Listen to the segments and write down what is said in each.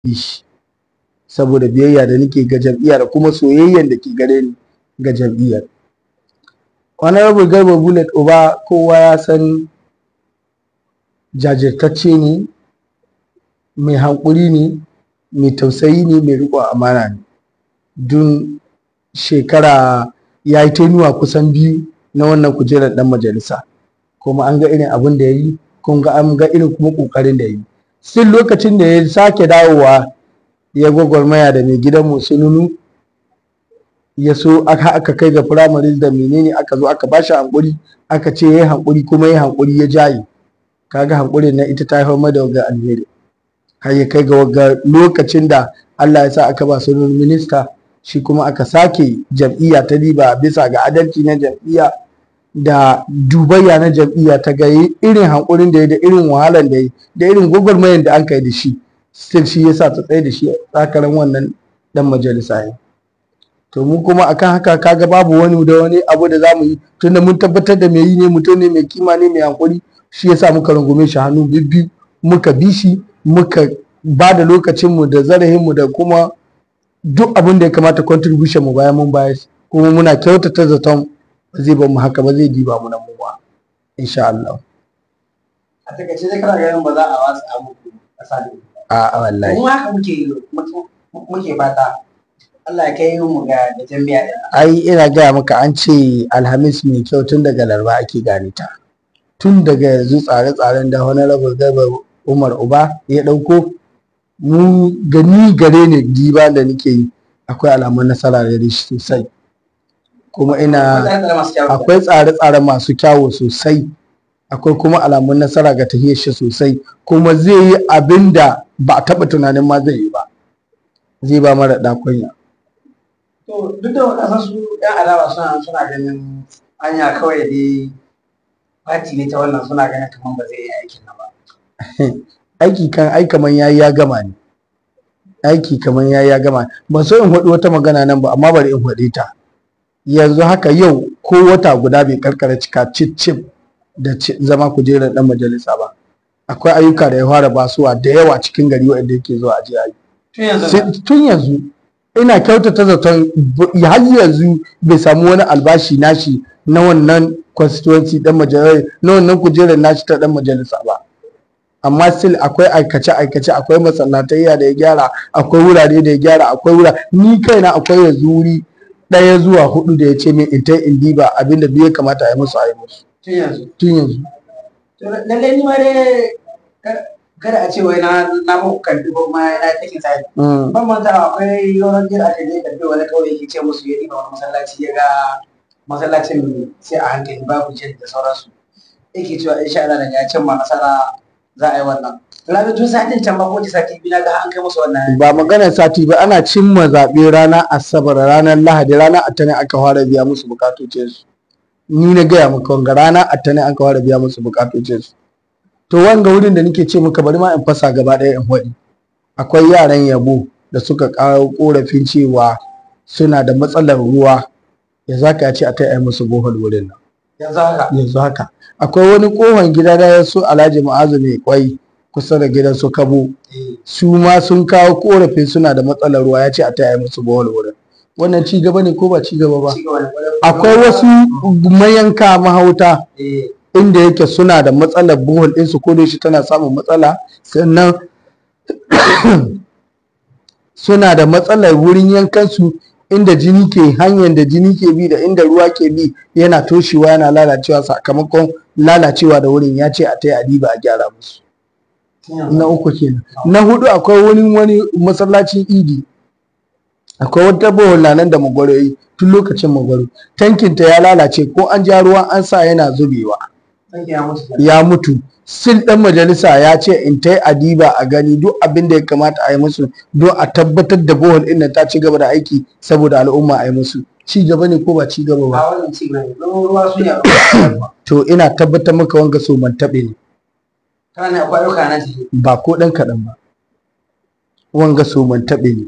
Shi saboda biyayya da nake ga jam'iyya da kuma soyayyan da ke gare ni ga jam'iyyar. Honorable Garba Bullet Uba, kowa ya san jajirtacce ne, mai hankuri ne, mai tausayi ne, mai riƙon amana ne. Dun shekara ya yi tenuwa kusan 2 na wannan kujerar ɗan majalisa, kuma an ga irin abin da ya yi, kun ga an ga irin kuma ƙoƙarin da ya yi. Sai lokacin da ya sake dawowa ya gwagwarmaya da mai gidanmu Sununu, ya so aka kai ga primaries da menene, aka zo aka bashi hankuri, aka ce yayi hankuri, kuma yayi hankuri ya jaye. Kaga hankurin nan ita ta haifar da ga alheri har ya kai ga lokacin da Allah ya sa aka ba Sununu minista. Shi kuma aka sake jam'iyya ta diba bisa ga adalci na jam'iyya da dubayya na jam'iyya, ta ga irin hankurin da ya da irin wahalan da ya da irin gwagwarmayar da an kai da shi, still shi yasa ta tsaye da shi takarar wannan dan majalisa ya. To mu kuma akan haka, kaga babu wani da wani abu da zamu yi, tunda mun tabbatar da mai yi ne, mutum ne mai kima ne, mai hankuri. Shi yasa muka rungume shi hannu bibbiyu, muka bi shi, muka ba da lokacin mu da zarafin mu da kuma duk abin da ya kamata contribution mu bayan mun bayar. Kuma muna kyautata zaton ba zai bar mu haka ba, zai diba mu nan mu ba, insha Allah. A takaice dai kana ganin ba za a watsa muku ƙasa da A wallahi. Mu haka muke fata, Allah ya kai mu ga da jami'a din. Ai ina gaya maka, an ce Alhamis mai kyau tun daga Laraba ake gane ta. Tun daga yanzu tsare-tsaren da Honorable Garba Umar Uba ya ɗauko, mu gani gare ne, diba da nake yi, akwai alamun nasara da shi sosai. Kuma ina akwai tsare-tsare masu kyawu sosai, akwai kuma alamun nasara ga tahiyar shi sosai. Kuma zai yi abin da ba a taɓa tunanin ma zai yi ba, zai ba mara ɗakunya. To duk da kasan su yan adawa suna ganin anya kawai dai party ne ta wannan, suna ganin kamar ba zai yi aikin nan ba. Aiki kan ai kaman yayi ya gama ne. Aiki kaman yayi ya gama. Ban so in faɗi wata magana nan ba, amma bari in faɗe ta yanzu haka. Yau ko wata guda bai karkara cika cip da zama kujerar dan majalisa ba, akwai ayyuka da ya fara basuwa da yawa cikin gari waɗanda yake zuwa a je a yi tun yanzu. Ina kyautata zaton har yanzu bai samu wani albashi nashi na wannan constituency dan majalisa, na wannan kujerar nashi ta dan majalisa ba, amma still akwai aikace aikace, akwai masallatayya da ya gyara, akwai wurare da ya gyara, akwai wura ni kaina akwai yanzu wuri ɗaya zuwa hudu da ya ce min in ta in diba abinda duk ya kamata a yi musu, a yi musu. Tun yanzu? Tun yanzu. Lallai ni ma dai kada a ce wai na muku kamfe ko kuma na taking side. Ban manta akwai yawan jira aka je kamfe wani kauye, yake ce musu ya diba wani masallaci, ya ga masallacin sai a hankali, babu jin da sauransu. Yake cewa insha Allah ya cimma nasara za a yi wannan. Rabi tun satin can ba ko sati biyu na ga an kai musu wannan. Ba maganar sati ba, ana cimma zaɓe ranar Asabar, ranar Lahadi, ranar Atanin aka fara biya musu bukatocinsu. Ni na gaya maka, wanga ranar Atanin aka fara biya musu bukatocinsu. To wanga wurin da nake ce maka, bari ma in fasa gaba ɗaya in faɗi. Akwai yaran Yabo da suka kawo korafin cewa suna da matsalar ruwa, ya zaka ya ce a tai musu borehole wurin nan. Yanzu haka? Yanzu haka. Akwai wani kohon gida da ya so Alhaji Mu'azu mai kwai kusa da gidan su Kabo, su ma sun kawo korafin suna da matsalar ruwa, ya ce a taya musu borehole wurin. Wannan ci gaba ne ko ba ci gaba ba? Akwai wasu mayanka mahauta inda yake suna da matsalar borehole ɗinsu, ko da shi tana samun matsala. Sannan suna da matsalar wurin yankansu, inda jini ke, hanyar da jini ke bi da inda ruwa ke bi yana toshewa, yana lalacewa sakamakon lalacewa da wurin, ya ce a taya a diba a gyara musu. Na uku kenan. Na hudu, akwai wani masallacin Idi, akwai wata borehole nan da Magwaro yi tun lokacin Magwaro, tankinta ya lalace, ko an ja ruwan an sa yana zubewa, ya mutu. Sil dan majalisa ya ce in tai a diba a gani duk abin da ya kamata a yi musu don a tabbatar da borehole ɗin nan ta ci gaba da aiki saboda al'umma, a yi musu. Ci gaba ne ko ba ci gaba ba? A wannan ci gaba ne, ruwa su ne. To ina tabbatar maka wanga so man taɓe ne. Kana ne akwai ayyuka na ciki. Ba ko ɗan kaɗan ba, wanga so man taɓe ne.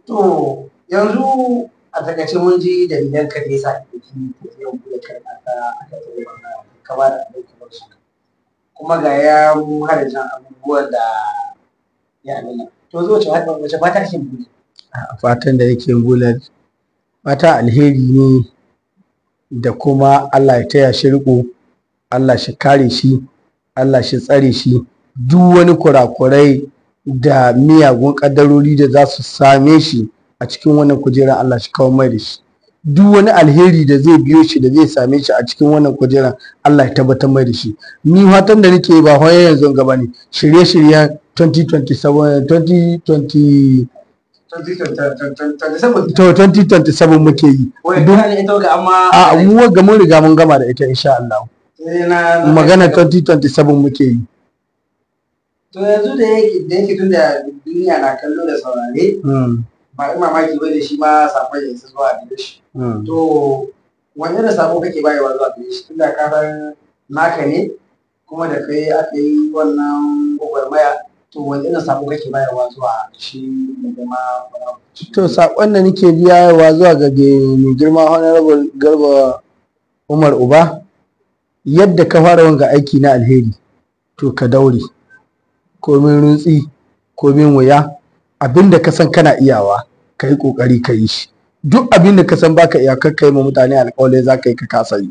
To yanzu a takaice mun ji dalilan ka da yasa ka ɗauki tafiyar buɗe kai aka tafi wannan ka ba da abin su, kuma ga ya mu har jan abubuwan da ya abin nan. To zo wace fata kake buri? Fatan da yake bullet, fata alheri ne, da kuma Allah ya taya shi riko, Allah shi kare shi, Allah shi tsare shi duk wani kurakurai da miyagun kaddarori da za su same shi a cikin wannan kujerar, Allah shi kawo mai da shi. Duk wani alheri da zai biyo shi da zai same shi a cikin wannan kujerar, Allah ya tabbatar mai da shi. Ni fatan da nake ba hoye yanzu gaba ne, shirye-shiryen 2027 2020 2027. To 2027 muke yi. Wai kana da ita ga amma A mu ga mun riga mun gama da ita insha Allah. Sai na magana 2027 muke yi. To yanzu da yake tunda duniya na kallo da saurare, ba in mamaki ba da shi ma sakon ya isa zuwa gare shi. To wani irin sako kake bayarwa zuwa gare shi, tunda ka san naka ne kuma da kai aka yi wannan gwagwarmaya? To wani irin sako kake bayarwa zuwa shi mai girma? To sakon da nake biyarwa zuwa ga mai girma Honorable Garba Umar Uba, yadda ka fara wanga aiki na alheri, to ka daure, komin runtsi komin wuya, abinda ka san kana iyawa ka yi kokari ka yi shi. Duk abinda ka san baka iya, kar ka yi ma mutane alƙawari za ka yi ka kasa yi.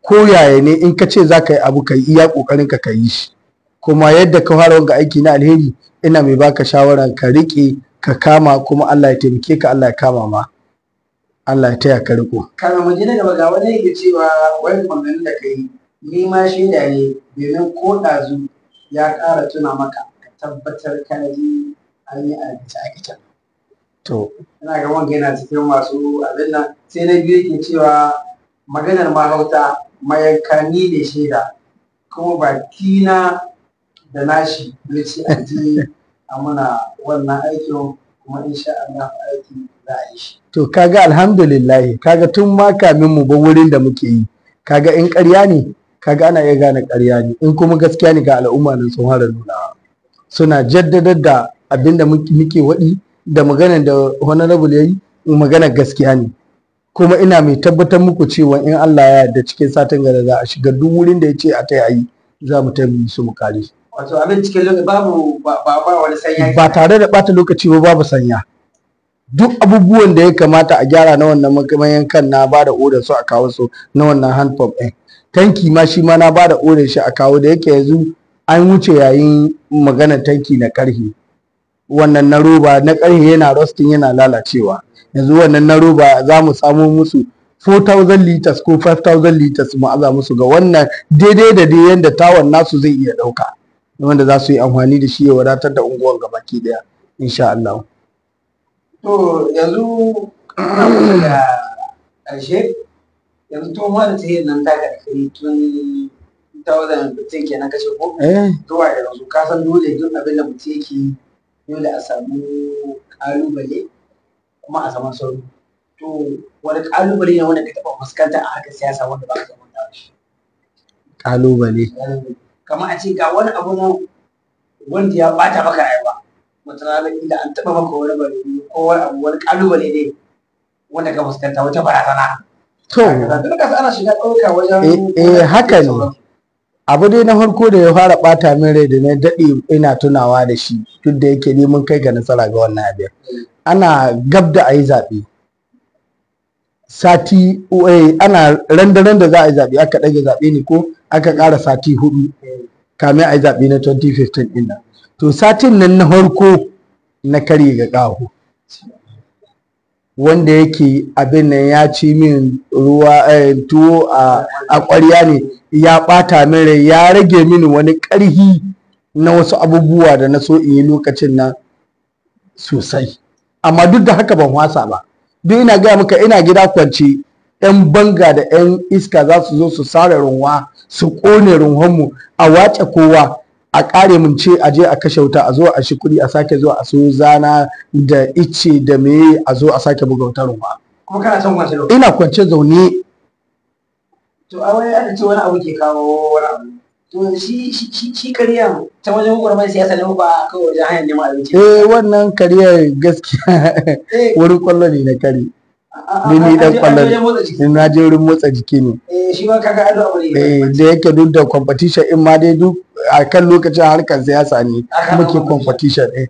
Ko yaya ne in ka ce za ka yi abu, ka yi iya kokarin ka yi shi. Kuma yadda ka fara wanga aiki na alheri, ina mai baka shawara ka riƙe ka kama, kuma Allah ya taimake ka, Allah ya kama ma, Allah ya taya ka riko. Kamin mu je na gaba, ga wani yake cewa wani maganganun da ka yi ni ma shaida ne, domin ko ɗazu ya ƙara tuna maka ka tabbatar ka ji an yi aikace aikacen. To ina ga wanga yana cikin masu abin nan. Sai na biyu yake cewa maganar mahauta mayankani ne shaida, kuma bakina da nashi ya ce a je a muna wannan aikin, kuma insha Allah aiki za a yi shi. To kaga alhamdulillah, kaga tun ma kamin mu ba wurin da muke yi, kaga in ƙarya ne, kaga ana iya gane ƙarya ne, in kuma gaskiya ne ga al'umma nan sun fara nuna, suna jaddadar da abinda muke waɗi da maganar da Honorable yayi, maganar gaskiya ne. Kuma ina mai tabbatar muku cewa in Allah ya yarda cikin satin gaba za a shiga duk wurin da ya ce a ta yi, za mu taimaka su mu kare su. Wato abin cikin lokaci, babu ba wani sanya. Ba tare da ɓata lokaci ba, babu sanya. Duk abubuwan da ya kamata a gyara na wannan makamanyan na ba da odar su a kawo su, na wannan hand pump ɗin. Tanki ma shi ma na ba da odar shi a kawo, da yake yanzu an wuce yayin maganar tanki na ƙarfe. Wannan na roba, na ƙarfe yana rusting, yana lalacewa. Yanzu wannan na roba za mu samo musu 4000 liters ko 5000 liters mu aza musu ga wannan daidai da dai yanda tawon nasu zai iya ɗauka, wanda za su yi amfani da shi ya wadatar da unguwan gabaki daya insha Allah. To yanzu muna kusa da ƙarshe. Yanzu tun wani ta nan taka da kai tun 2015 kenan kace ko? Eh. Zuwa yanzu, ka san dole duk abin da mutum yake yi, dole a samu ƙalubale kuma a samu sauri. To wani ƙalubale ne wanda ka taɓa fuskanta a harkar siyasa wanda ba ka taɓa mantawa da shi? Kalubale? Kamar a ce ga wani abu nan wanda ya ɓata maka rayuwa, wata rana inda an taɓa maka wani bari ko wani abu, wani ƙalubale ne wanda ka fuskanta, wata barazana. To Duk ka ana shiga ɗauka wajen eh, haka ne. Abu dai na farko da ya fara bata min rai da na daɗe ina tunawa da shi, duk da yake ni mun kai ga nasara ga wannan abin, ana gab da a yi zaɓe sati ana randaran da za a yi zaɓe, aka ɗage zaɓe ne ko aka ƙara sati 4 kamin a yi zaɓe na 2015 ɗin nan. To satin nan na farko na karye ga ƙaho, wanda yake abin nan ya ci min ruwa tuwo a ƙwarya ne, ya ɓata min rai, ya rage mini wani ƙarhi na wasu abubuwa da na so in yi lokacin nan sosai. Amma duk da haka ban wasa ba. Duk ina gaya maka, ina gida kwance, 'yan banga da 'yan iska za su zo su sare runwa, su ƙone runhonmu, a wace kowa a ƙare mun ce a je a kashe wuta, a zo a shi kuɗi a sake zuwa a so zana da icce da meye, a zo a sake buga wutar runwa. Kuma kana son kwance lokaci? Ina kwance zaune. To a wani aka ce wani abu ke kawo wani abu. To shi kariyan ta wajen gwagwarmayar siyasa ne ba kawai wajen hanyar neman abinci? Eh, wannan kariyar gaskiya wurin kwallo ne na kare. Ni dan kwallo ne, na je wurin motsa jiki ne. Eh, shi ma kaga ado abu ne. Eh, da yake duk da competition in ma dai duk a kan lokacin harkar siyasa ne Aka muke competition. Competition eh.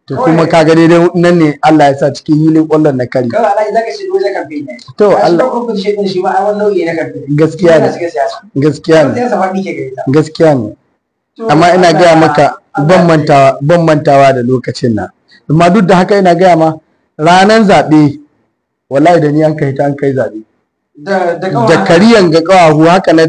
To Kawai- kuma kaga daidai nan ne Allah ya sa cikin hilin kwallon na kari. Kawai Alhaji zaka shiga wajen campaign ne. To, Ka shiga Allah- competition din shi ma ai wani nau'i ne na campaign. Gaskiya Yana ne. shiga siyasa. Gaskiya ne. Siyasa faɗi ke gare ta. Gaskiya ne. To, Amma ina Allah- gaya maka Allah ban ya- mantawa da lokacin nan. Amma duk da haka ina gaya ma, ranan zaɓe wallahi da ni an kai ta an kai zaɓe da da kariyan ga ƙawahu haka na.